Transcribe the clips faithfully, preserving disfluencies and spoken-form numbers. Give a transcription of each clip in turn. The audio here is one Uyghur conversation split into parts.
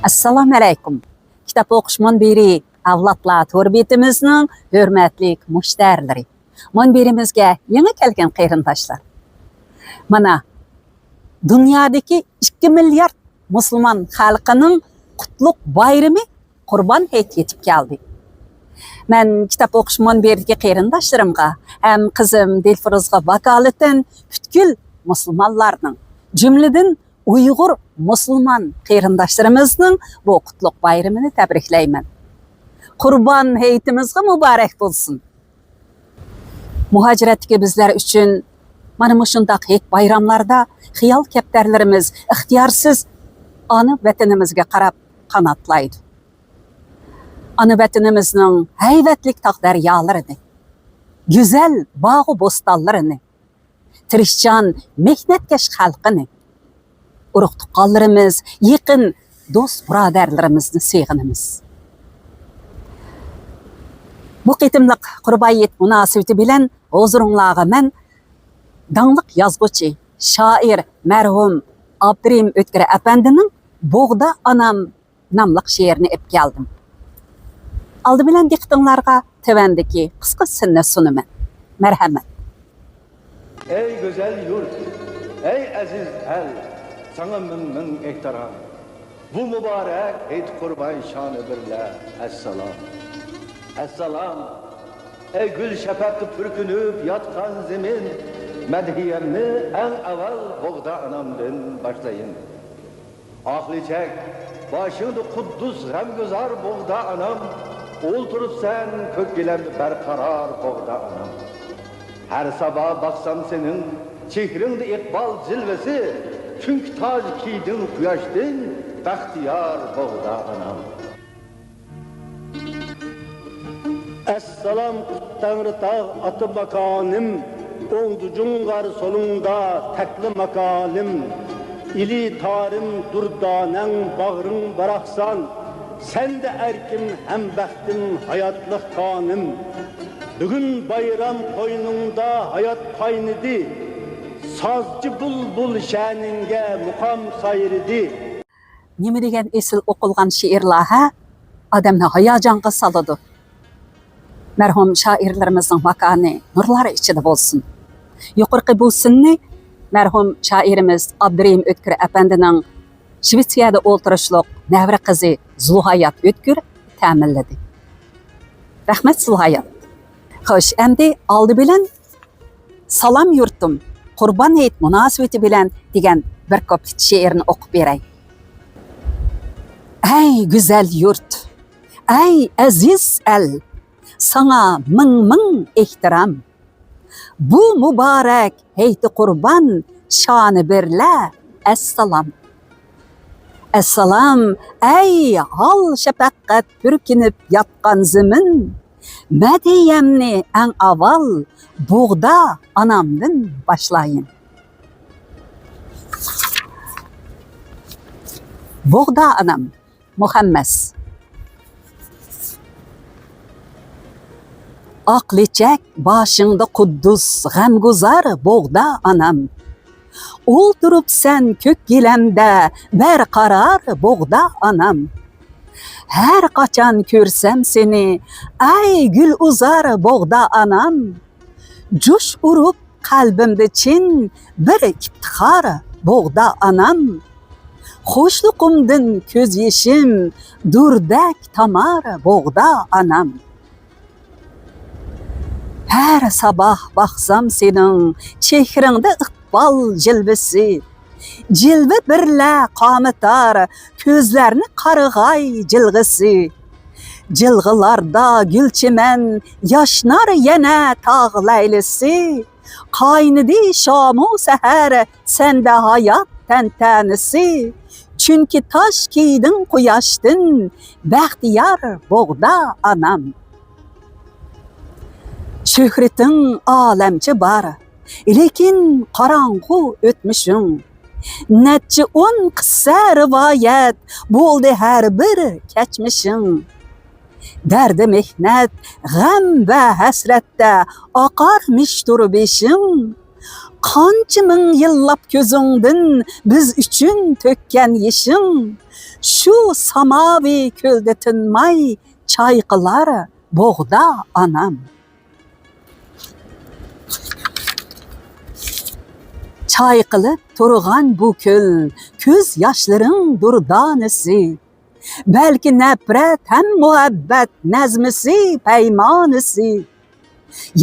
ئەسسالامۇ ئەلەيكۇم. كىتاب ئوقۇش مۇنبىرى ئەۋلادلار تور بېتىمىزنىڭ ھۆرمەتلىك مۇشتەرىلىرى، مۇنبىرىمىزگە يېڭى كەلگەن قېرىنداشلار. مانا، دۇنيادىكى ئىككى مىليارد مۇسۇلمان خەلقىنىڭ قۇتلۇق بايرىمى قۇربان ھېيت يېتىپ كەلدى. مەن كىتاب ئوقۇش مۇنبىرىدىكى قېرىنداشلىرىمغا ھەم قىزىم دىلفۇرۇزغا ۋاكالىتەن پۈتكۈل مۇسۇلمانلارنىڭ، جۈملىدىن ئۇيغۇر مۇسۇلمان قېرىنداشلىرىمىزنىڭ بۇ قۇتلۇق بايرىمىنى تەبرىكلەيمەن. قۇربان ھېيتىمىزغا مۇبارەك بولسۇن! مۇھاجىرەتتىكى بىزلەر ئۈچۈن مانا مۇشۇنداق ھېيت بايراملاردا خىيال كەپتەرلىرىمىز ئىختىيارسىز ئانا ۋەتىنىمىزگە قاراپ قاناتلايدۇ. ئانا ۋەتىنىمىزنىڭ ھەيۋەتلىك تاغ دەريالىرىنى، گۈزەل باغۇ بوستانلىرىنى، تىرىشچان مېھنەتكەش خەلقىنى، ئۇرۇق تۇغقانلىرىمىز، يېقىن دوست بۇرادەرلىرىمىزنى سېغىنىمىز. بۇ قېتىملىق قۇربان ھېيت مۇناسىۋىتى بىلەن ھۇزۇرۇڭلارغا مەن داڭلىق يازغۇچى، شائىر، مەرھۇم ئابدۇرېھىم ئۆتكۈر ئەپەندىنىڭ بوغدا ئانام ناملىق شېئىرىنى ئېلىپ كەلدىم. ئالدى بىلەن دىققىتىڭلارغا تۆۋەندىكى قىسقا سىننى سۇنىمەن. مەرھەمەت. ئەي گۈزەل يۇرت، ئەي ئەزىز ئەل، ساڭا مىڭ مىڭ ئېھتىرام. بۇ مۇبارەك ھېيت قۇربان شانى بىرلە، ئەسسالام. ئەسسالام. ئەي گۈل شەپەققە پۈركىنىپ ياتقان زېمىن، مەدھىيەمنى ئەڭ ئاۋۋال بوغدا ئانامدىن باشلايىن. ئاقلىچەك، باشىڭدا قۇددۇس غەمگۇزار بوغدا ئانام، ئولتۇرۇپسەن كۆك گىلەمدە بەرقارار بوغدا ئانام. ھەر سابا باقسام سېنىڭ چېھرىڭدە ئىقبال جىلۋىسى، چۈنكى تاج كىيدىڭ قۇياشتىن بەختىيار بوغدا ئانام. ئەسسالام تەڭرىتاغ ئاتا ماكانىم، ئوڭدا جۇڭغار، سولۇڭدا تەكلىماكانىم. ئىلى تارىم دۇردانەڭ، باغرىڭ باراقسان، سەندە ئەركىم ھەم بەختىم، ھاياتلىق كانىم. بۈگۈن بايرام قوينۇڭدا ھايات قاينىدى، سازچى بۇلبۇل شەنىڭگە مۇقام سايرىدى. نېمە دېگەن ئېسىل ئوقۇلغان شېئىرلار، ھە؟ ئادەمنى ھاياجانغا سالىدۇ. مەرھۇم شائىرلىرىمىزنىڭ ماكانى نۇرلار ئىچىدە بولسۇن. يۇقىرىقى بۇ سىننى مەرھۇم شائىرىمىز ئابدۇرېھىم ئۆتكۈر ئەپەندىنىڭ شىۋېتسىيەدە ئولتۇرۇشلۇق نەۋرە قىزى زۇلھايات ئۆتكۈر تەمىنلىدى. رەھمەت، زۇلھايات. خوش، ئەمدى ئالدى بىلەن «سالام يۇرتۇم، قۇربان ھېيت مۇناسىۋىتى بىلەن» دېگەن بىر كۇپلېت شېئىرنى ئوقۇپ بېرەي. ئەي گۈزەل يۇرت، ئەي ئەزىز ئەل، ساڭا مىڭ مىڭ ئېھتىرام. بۇ مۇبارەك ھېيتى قۇربان شانى بىرلە، ئەسسالام. ئەسسالام، ئەي ھال شەپەققەت پۈركىنىپ ياتقان زېمىن، مەدھىيەمنى ئەڭ ئاۋۋال بوغدا ئانامدىن باشلايىن. بوغدا ئانام، مۇخەممەس. ئاقلىچەك باشىڭدا قۇددۇس غەمگۇزار بوغدا ئانام. ئولتۇرۇپسەن كۆك گىلەمدە بەرقارار بوغدا ئانام. ھەر قاچان كۆرسەم سېنى، ئەي گۈلئۈزار بوغدا ئانام، جۇش ئۇرۇپ قەلبىمدە چىن بىر ئىپتىخار بوغدا ئانام. خۇشلۇقۇمدىن كۆز يېشىم دۇردەك تامار بوغدا ئانام. ھەر ساباھ باقسام سېنىڭ چېھرىڭدە ئىقبال جىلۋىسى، جىلۋە بىرلە قامىتار كۆزلەرنى قارىغاي جىلغىسى. جىلغىلاردا گۈل چىمەن ياشنار يەنە تاغ لەيلىسى. قاينىدى شامۇ سەھەر سەندە ھايات تەنتەنىسى. چۈنكى تاج كىيدىڭ قۇياشتىن، بەختىيار بوغدا ئانام. شۆھرىتىڭ ئالەمچە بار، لېكىن قاراڭغۇ ئۆتمۈشۈڭ. نەچچە ئون قىسسە رىۋايەت بولدى ھەر بىر كەچمىشىڭ. دەردى مېھنەت، غەم ۋە ھەسرەتتە ئاقارمىشتۇر بېشىڭ. قانچە مىڭ يىللاپ كۆزۈڭدىن بىز ئۈچۈن تۆككەن يېشىڭ، شۇ ساماۋى كۆلدە تىنماي چايقىلار بوغدا ئانام. چايقىلىپ تۇرغان بۇ كۆل، كۆز ياشلىرىڭ دۇردانىسى. بەلكى نەپرەت ھەم مۇھەببەت نەزمىسى، پەيمانىسى.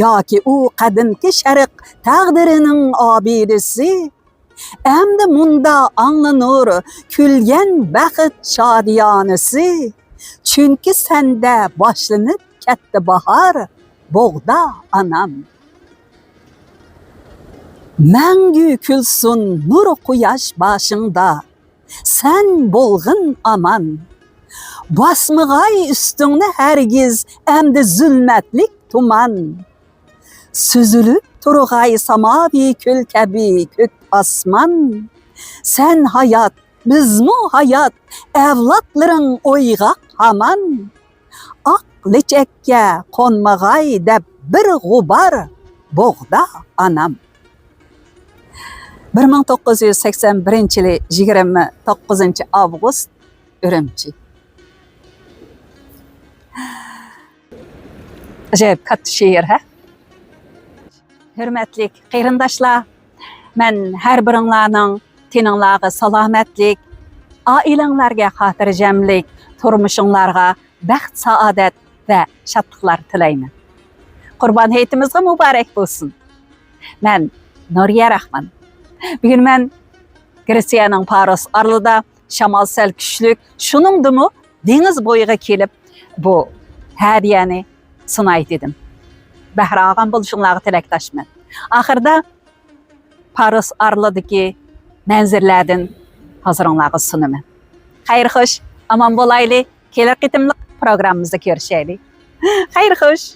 ياكى ئۇ قەدىمكى شەرق تەقدىرىنىڭ ئابىدىسى. ئەمدى مۇندا ئاڭلىنۇر كۈلگەن بەخت شادىيانىسى. چۈنكى سەندە باشلىنىپ كەتتى باھار، بوغدا ئانام. مەڭگۈ كۈلسۇن نۇر قۇياش باشىڭدا، سەن بولغىن ئامان. باسمىغاي ئۈستۈڭنى ھەرگىز ئەمدى زۇلمەتلىك تۇمان. سۈزۈلۈپ تۇرغاي ساماۋى كۆل كەبى كۆك ئاسمان. سەن ھايات، بىزمۇ ھايات، ئەۋلادلىرىڭ ئويغاق ھامان. ئاق لېچەككە قونمىغاي دەپ بىر غۇبار، بوغدا ئانام. بىر مىڭ توققۇز يۈز سەكسەن بىرىنچى يىلى يىگىرمە توققۇزىنچى ئاۋغۇست، ئۈرۈمچى. ئاجايىپ كاتتا شېئىر، ھە؟ ھۆرمەتلىك قېرىنداشلار، مەن ھەر بىرىڭلارنىڭ تېنىڭلارغا سالامەتلىك، ئائىلەڭلارگە خاتىرجەملىك، تۇرمۇشۇڭلارغا بەخت، سائادەت ۋە شادلىقلار تىلەيمەن. قۇربان ھېيتىمىزغا مۇبارەك بولسۇن. مەن نۇرىيە راخمان. بۈگۈن مەن گرېتسىيەنىڭ پاروس ئارىلىدا، شامال سەل كۈچلۈك، شۇنىڭدىمۇ دېڭىز بويىغا كېلىپ، بۇ ھەدىيەنى سۇناي دېدىم. بەھرە ئالغان بولۇشۇڭلارغا تىلەكداشمەن. ئاخىرىدا پاروس ئارىلىدىكى مەنزىرىلەردىن ھۇزۇرۇڭلارغا سۇنىمەن. خەير خوش، ئامان بولايلى، كېلەر قېتىملىق پروگراممىمىزدا كۆرۈشەيلى. خەير خوش.